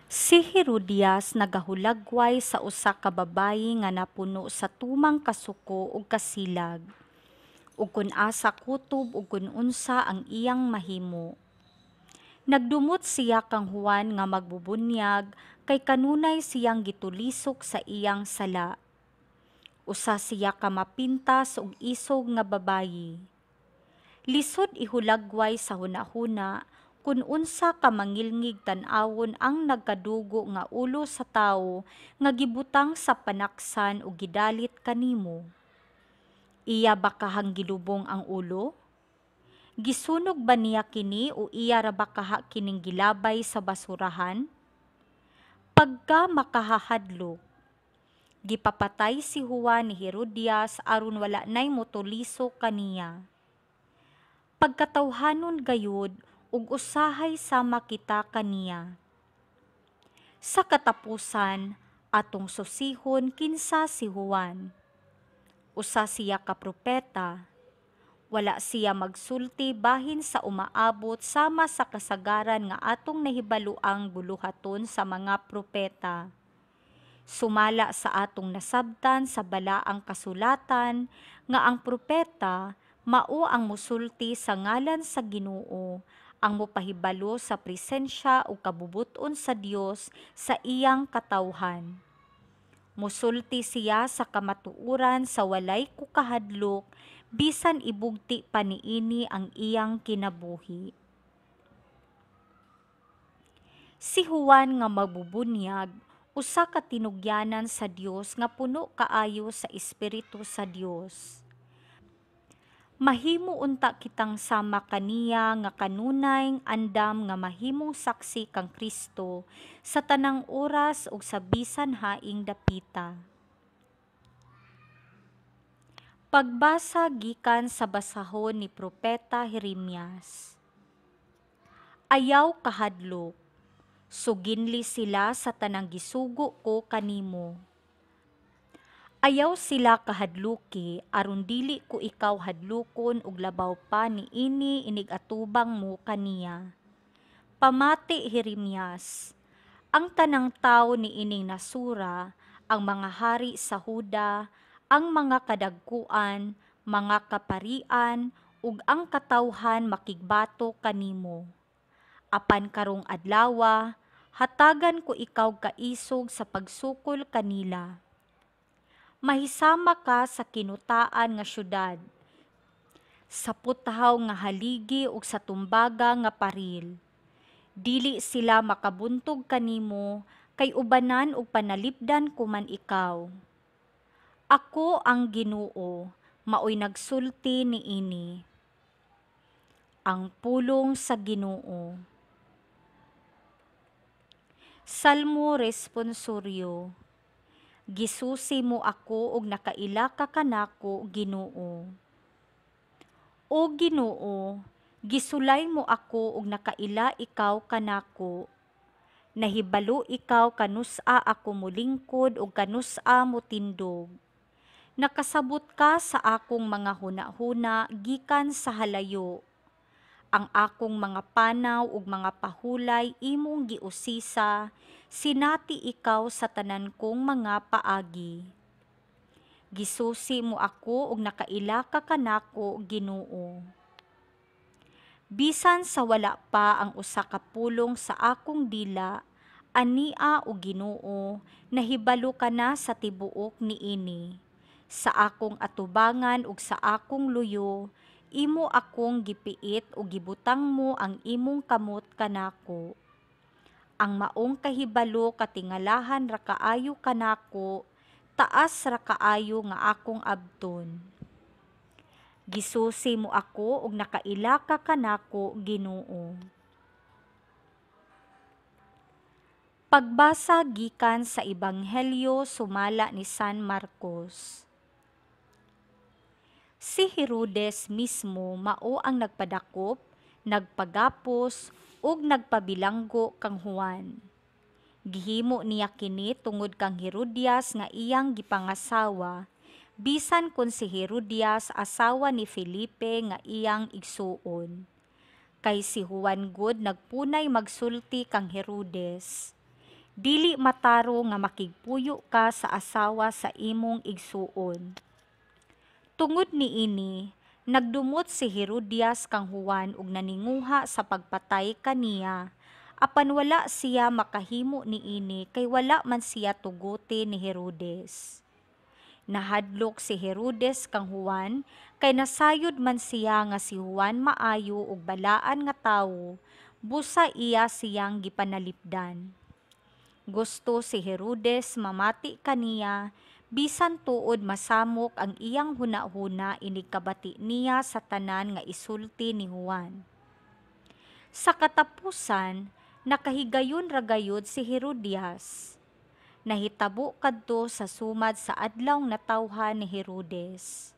Si Herodias nagahulagway sa usa ka babayi nga napuno sa tumang kasuko ug kasilag, ug kun asa kutob ug kun unsa ang iyang mahimo. Nagdumot siya kang Juan nga magbubunyag kay kanunay siyang gitulisok sa iyang sala. Usa siya ka mapintas ug isog nga babayi. Lisod ihulagway sa hunahuna kun unsa ka mangilngig tan-awon ang nagkadugo nga ulo sa tawo nga gibutang sa panaksan ug gidalit kanimo. Iya ba kahang gilubong ang ulo? Gisunog ba niya kini o iya ra ba kaha kining gilabay sa basurahan? Pagka makahahadlok. Gipapatay si Juan ni Herodias aron wala nay motulisok kaniya. Pagkatawhanon gayud ug usahay sama kita kaniya. Sa katapusan, atong susihon kinsa si Juan. Usa siya ka propeta. Wala siya magsulti bahin sa umaabot sama sa kasagaran nga atong nahibaluang buluhaton sa mga propeta. Sumala sa atong nasabtan sa Balaang Kasulatan nga ang propeta mao ang mosulti sa ngalan sa Ginoo, ang mopahibalo sa presensya ug kabubut-on sa Dios sa iyang katawhan. Mosulti siya sa kamatuoran sa walay kukahadlok bisan ibugti pa niini ang iyang kinabuhi. Si Juan nga magbubunyag usa ka tinugyanan sa Dios nga puno kaayo sa Espiritu sa Dios. Mahimo unta kitang sama kaniya nga kanunay andam nga mahimong saksi kang Kristo sa tanang oras ug sa bisan haing dapita. Pagbasa gikan sa basahon ni Propeta Jeremias. Ayaw kahadlok. Suginli sila sa tanang gisugo ko kanimo. Ayaw sila kahadluki aron dili ko ikaw hadlukon og labaw pa niini inig-atubang mo kaniya. Pamati, Jeremias, ang tanang tawo niining nasura, ang mga hari sa Huda, ang mga kadagkuan, mga kaparian, ug ang katawhan makigbato kanimo. Apan karong adlawa, hatagan ko ikaw kaisog sa pagsukol kanila. Mahisama ka sa kinutaan nga syudad, sa puthaw nga haligi ug sa tumbaga nga paril. Dili sila makabuntog kanimo kay ubanan ug panalipdan ko man ikaw. Ako ang Ginoo, maoy nagsulti niini. Ang pulong sa Ginoo. Salmo Responsorio. Gisusi mo ako og nakaila ka kanako, Ginoo. O Ginoo, gisulay mo ako og nakaila ikaw kanako. Nahibalo ikaw kanus-a ako molingkod ug kanus-a motindog. Nakasabot ka sa akong mga hunahuna gikan sa halayo. Ang akong mga panaw ug mga pahulay imong giusisa, sinati ikaw sa tanan kong mga paagi. Gisusi mo ako og nakaila ka kanako, Ginoo. Bisan sa wala pa ang usa ka pulong sa akong dila, ania, o Ginoo, nahibalo ka na sa tibuok niini. Sa akong atubangan ug sa akong luyo, imo akong gipiit ug gibutang mo ang imong kamot kanako. Ang maong kahibalo katingalahan ra kaayo kanako, taas ra kaayo nga akong abton. Gisusi mo ako og nakaila ka kanako, Ginoo. Pagbasa gikan sa Ebanghelyo sumala ni San Marcos. Si Herodes mismo mao ang nagpadakop, nagpagapos ug nagpabilanggo kang Juan. Gihimo niya kini tungod kang Herodias nga iyang gipangasawa, bisan kun si Herodias asawa ni Felipe nga iyang igsuon. Kay si Juan gud nagpunay magsulti kang Herodes. Dili matarong nga makigpuyo ka sa asawa sa imong igsuon. Tungod niini, nagdumot si Herodias kang Juan ug naninguha sa pagpatay kaniya, apan wala siya makahimo niini kay wala man siya tuguti ni Herodes. Nahadlok si Herodes kang Juan kay nasayod man siya nga si Juan maayo ug balaan nga tawo, busa iya siyang gipanalipdan. Gusto si Herodes mamati kaniya, bisan tuod masamok ang iyang hunahuna inig kabati niya sa tanan nga isulti ni Juan. Sa katapusan, nakahigayon ra gayud si Herodias. Nahitabo kadto sa sumad sa adlawng natawhan ni Herodes.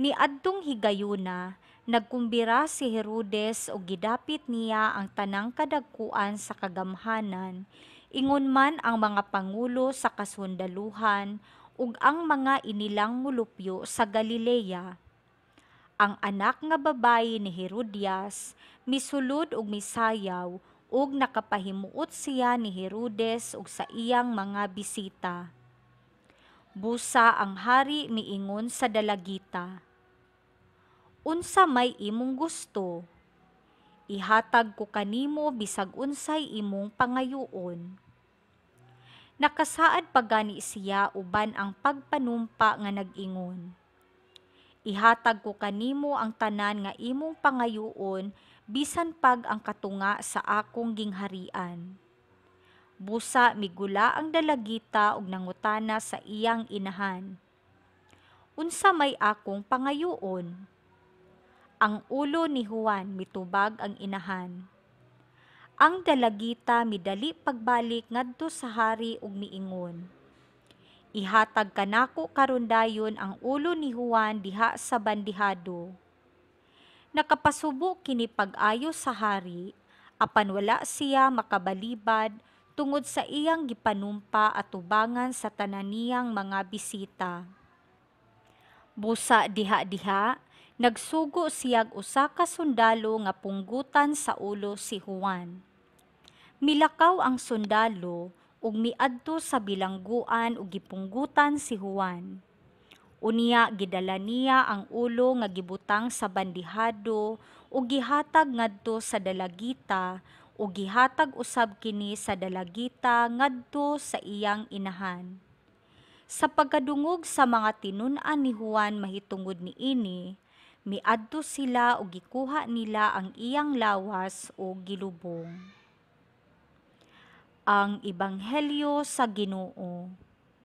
Niadtong higayuna, nagkumbira si Herodes ug gidapit niya ang tanang kadagkuan sa kagamhanan, ingon man ang mga pangulo sa kasundaluhan ug ang mga inilang molupyo sa Galilea. Ang anak nga babayi ni Herodias misulod ug misayaw, ug nakapahimuot siya ni Herodes ug sa iyang mga bisita. Busa ang hari miingon sa dalagita, "Unsa may imong gusto? Ihatag ko kanimo bisag unsay imong pangayoon." Nakasaad pa gani siya uban ang pagpanumpa nga nag-ingon, "Ihatag ko kanimo ang tanan nga imong pangayoon bisan pag ang katunga sa akong gingharian." Busa migula ang dalagita ug nangutana sa iyang inahan, "Unsa may akong pangayoon?" "Ang ulo ni Juan," mitubag ang inahan. Ang dalagita midali pagbalik ngadto sa hari ug miingon, "Ihatag kanako karon dayon ang ulo ni Juan diha sa bandehado." Nakapasubo kini pag-ayo sa hari, apan wala siya makabalibad tungod sa iyang gipanumpa atubangan sa tanan niyang mga bisita. Busa diha-diha, nagsugo siyag usa ka sundalo nga punggutan sa ulo si Juan. Milakaw ang sundalo ug miadto sa bilangguan ug gipunggutan si Juan. Unya gidala niya ang ulo nga gibutang sa bandehado ug gihatag ngadto sa dalagita, ug gihatag usab kini sa dalagita ngadto sa iyang inahan. Sa pagkadungog sa mga tinun-an ni Juan mahitungod niini, miadto sila ug gikuha nila ang iyang lawas ug gilubong. Ang Ebanghelyo sa Ginoo.